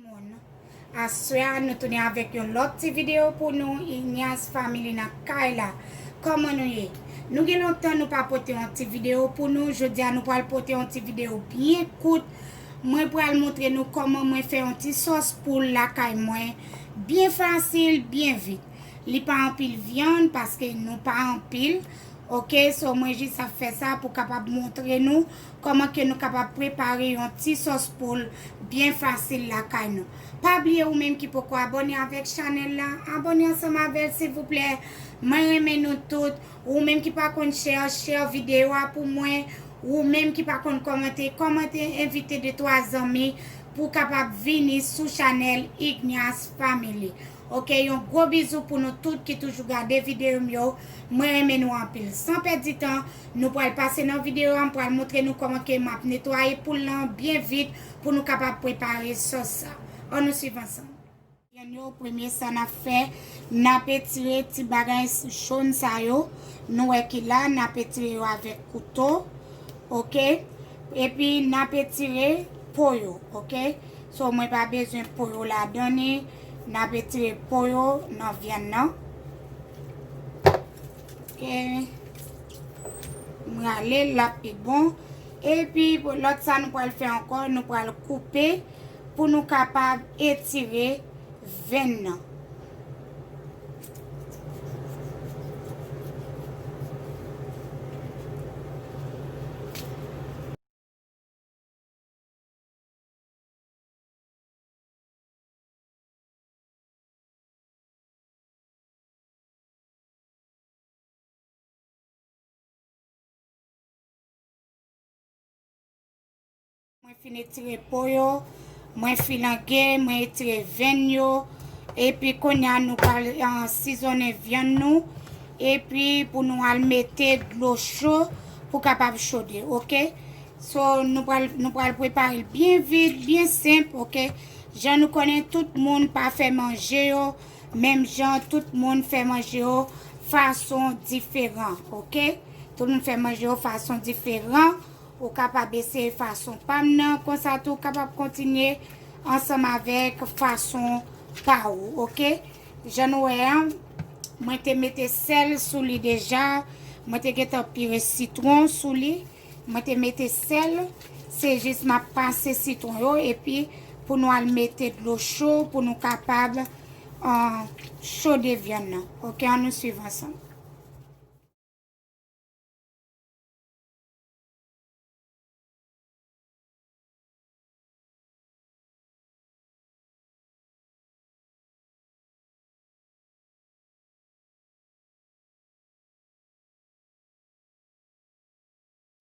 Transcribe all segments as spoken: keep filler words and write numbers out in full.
Moun, aswè a, nou tounen avèk yon lòt ti videyo pou nou, Ignace Family nan kay la. Kòman nou ye? Nou gen lontan nou pa pote yon ti videyo pou nou. Jodi a, nou pral pote yon ti videyo byen kout. Mwen pral montre nou kòman mwen fè yon ti sòs poul lakay mwen. Byen fasil, byen vit. Li pa anpil vyann paske nou pa anpil. Oke, so mwen jis ap fè sa pou kapab montre nou kòman ke nou kapab prepare yon ti sòs poul byen fasil lakay nou. Pa bliye ou menm ki poko abòne avèk chanèl la, abòne ansanm avè l silvouplè. Mwen renmen nou tout. Ou menm ki pa konn share, share videyo a pou mwen. Ou menm ki pa konn kòmante, kòmante, envite de twa zanmi pou kapab vini sou chanèl Ignace Family. Oke, yon gwo bizou pou nou tout ki toujou gade videyo m yo. Mwen renmen nou anpil. San pèdi tan, nou pral pase nan videyo a, m pral montre nou kòman ke m ap netwaye poul lan byen vit pou nou kapab prepare sòs sa. Ann nou swiv ansanm. Vyann yo, premye sa n ap fè, n ap etire ti bagay jòn sa yo. Nou wè ki la, n ap etire yo avèk kouto. Oke? Epi n ap etire po yo, oke? So, mwen pa bezwen po yo ladan li. N ap etire po yo nan vyann nan. Oke. M rale l, l ap pi bon. Epi, pou lòt sa nou pral fè ankò, nou pral koupe pou nou kapab etire venn nan. Mwen fin etire po yo, mwen filange, mwen etire venn yo, epi kounye a nou pral, ah, sizonnen vyann nou, epi pou nou al mete dlo cho pou kapab chode, oke? So, nou pral, nou pral prepare l byen vit, byen senp, oke? Jan nou konnen, tout moun pa fè manje yo menm jan, tout moun fè manje yo fason diferan, oke? Tout moun fè manje yo fason diferan. Ou kapab eseye fason pa m nan, konsa tou w kapab kontinye ansanm avèk fason pa ou, oke? Jan nou wè a, mwen te mete sèl sou li deja, mwen te gentan pire sitwon sou li, mwen te mete sèl, se jis m ap pase sitwon yo, epi pou nou al mete dlo cho, pou nou kapab, ah, chode vyann nan. Oke, ann nou swiv ansanm.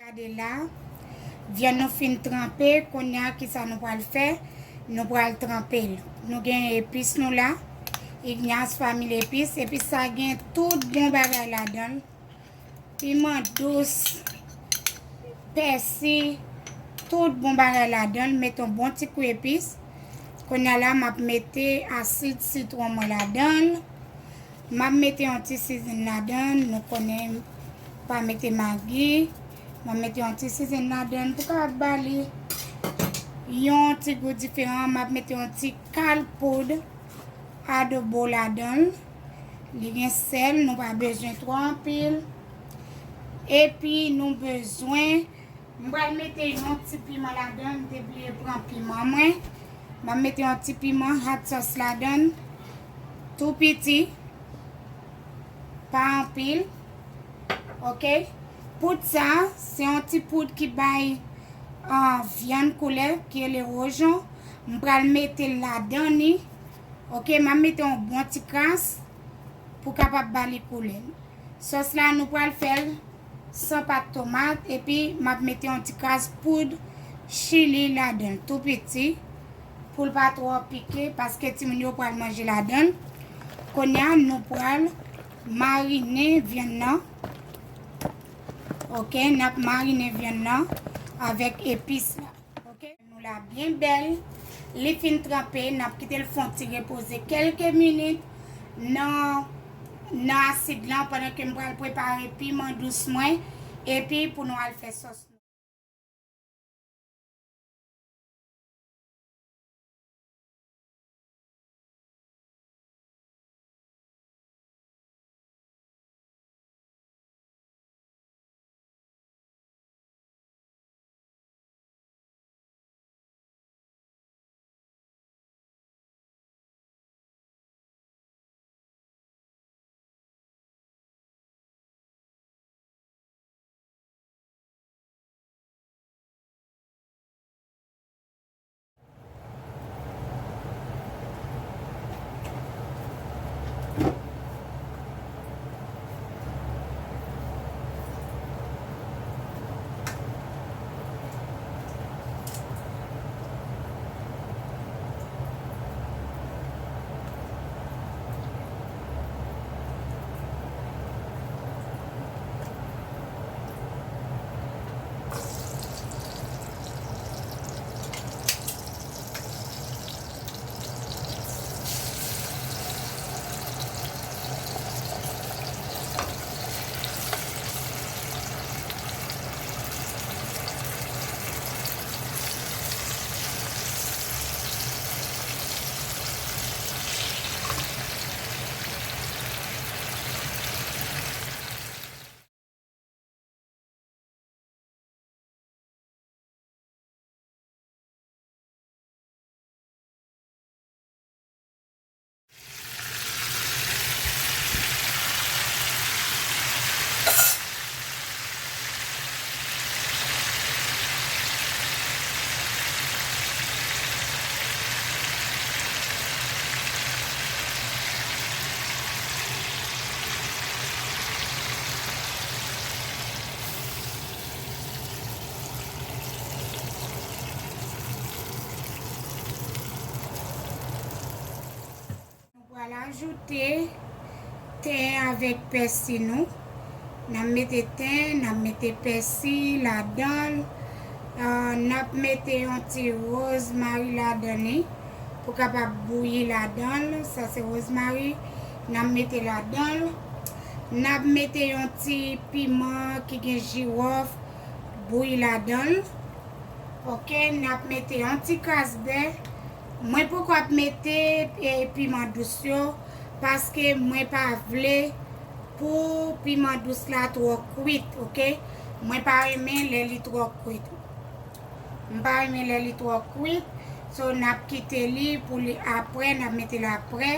Gade la, vyann nou fin tranpe, kounye a kisa nou pral fè? Nou pral tranpe l. Nou gen epis nou la, Ignace Family epis, epis sa gen tout bon bagay ladan l. Piman dous, pèsi, tout bon bagay ladan l. Mete yon bon ti kou epis. Kounye a la, m ap mete asid sitwon mwen ladan l. M ap mete yon ti sizin ladan l. Nou konnen m pa mete magi. M ap mete yon ti sizin ladan l pou kapab ba li yon ti gou diferan. M ap mete yon ti kal poud adobo ladan l. Li gen sèl, nou pa bezwen twò anpil. Epi nou bezwen, m pral mete yon ti piman ladan l, m te bliye pran piman mwen. M ap mete yon ti piman hot sauce ladan l, tou piti, pa anpil. Oke? Poud sa, se yon ti poud ki bay, ah, vyann koulè, ki rele wojon. M pral mete l ladan li. Oke, m ap mete yon bon ti kras pou kapab ba li koulè. Sòs la, nou pral fè l san pat tomat, epi m ap mete yon ti kras poud chili ladan l, tou piti, pou l pa twò pike, paske timoun yo pral manje ladan l. Kounye a, nou pral marine vyann nan. Oke, n ap marine vyann nan avèk epis la. Oke, nou la byen bèl. Li fin tranpe, n ap kite l fè yon ti repoze kèlke minit nan nan asid lan pandan ke m pral prepare piman dous mwen, epi pou nou al fè sòs nou. Nou pral ajoute ten avèk pèsi nou. N ap mete ten, n ap mete pèsi ladan l. Ah, n ap mete yon ti wozmari ladan li pou kapab bouyi ladan l. Sa se wozmari n ap mete ladan l. N ap mete yon ti piman ki gen jiwòf bouyi ladan l. Ok, n ap mete yon ti kras bè. Mwen poko ap mete, e, piman dous yo, paske mwen pa vle pou piman dous la twò kwit, ok? Mwen pa renmen lè li twò kwit. M pa renmen lè li twò kwit. So, n ap kite li pou li apre, n ap mete l apre.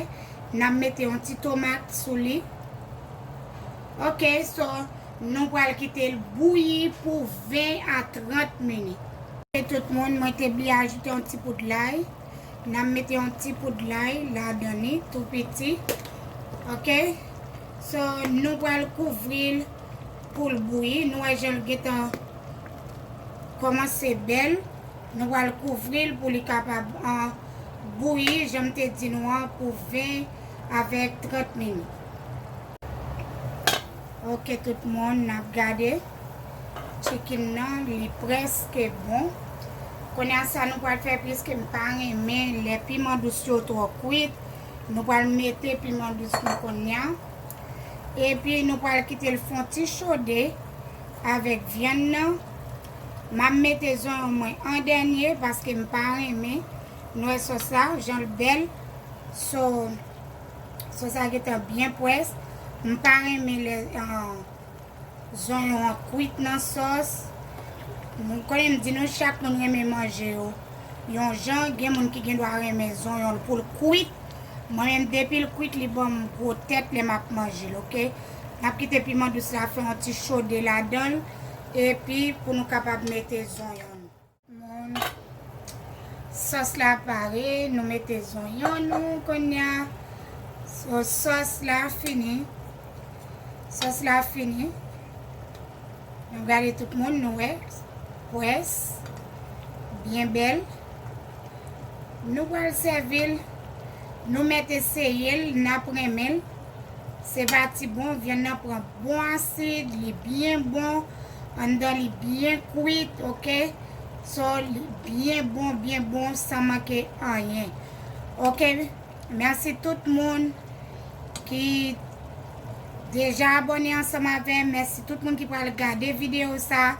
N ap mete yon ti tomat sou li. Ok, so, nou pral kite l bouyi pou ven a trant minit. E tout moun, mwen te bliye ajoute yon ti poud lay. N ap mete yon ti poud lay ladan li, tou piti. Ok? So, nou pral kouvri l pou l bouyi. Nou wè jan l gentan kòmanse bèl. Nou pral kouvri l pou li kapab, ah, bouyi, jan m te di nou an, pou ven avèk trant minit. Ok, tout moun, n ap gade. Chicken nan, li prèske bon. Kounye a sa nou pral fè, piske m pa renmen lè piman dous yo twò kwit. Nou pral mete piman dous nou kounye a. Epi nou pral kite l fè yon ti chode avèk vyann nan. M ap mete zonyon mwen an dènye paske m pa renmen. Nou wè sòs la, jan l bèl. So, sòs la gentan byen près. M pa renmen lè, ah, zonyon an kwit nan sòs. Nou konnen m di nou chak moun renmen manje yo yon jan. Gen moun ki gen dwa renmen zonyon l pou l kwit. Mwen menm, depi l kwit, li ban m gwo tèt lè m ap manje l, ok? N ap kite piman dous la fè yon ti chode ladan l, epi pou nou kapab mete zonyon nou. Moun, sòs la pare, nou mete zonyon nou kounye a. So, sòs la fini. Sòs la fini. Nou gade tout moun, nou wè. Près. Byen bèl. Nou pral sèvi l. Nou mèt eseye l, n ap renmen l. Se pa ti bon, vyann nan pran bon asid, li byen bon, anndan li byen kwit, ok? So, li byen bon, byen bon, san manke anyen. Ok, mèsi tout moun ki, Deja abòne ansanm avè m. Mèsi tout moun ki pral gade videyo sa.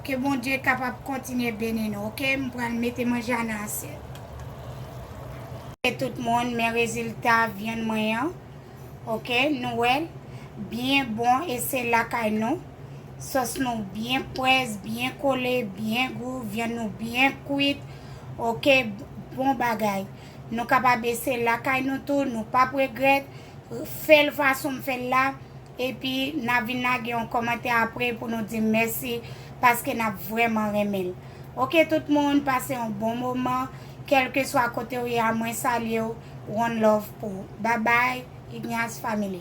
Ke Bondye kapab kontinye beni nou, oke? M pral mete manje a nan asyèt. E tout moun, men rezilta vyann mwen an. Oke, nou wè l byen bon e se lakay nou. Sòs nou byen près, byen kole, byen gou, vyann nou byen kwit. Oke, bon bagay. Nou kapab eseye lakay nou tou, nou p ap regrèt. Fè l fason m fè l la. Epi n a vin lage yon kòmantè apre pou nou di mèsi paske n ap vrèman renmen l. Oke tout moun, pase yon bon moman. Kèlkeswa kote w ye a, mwen salye w. One love pou ou. Babay, Ignace Family.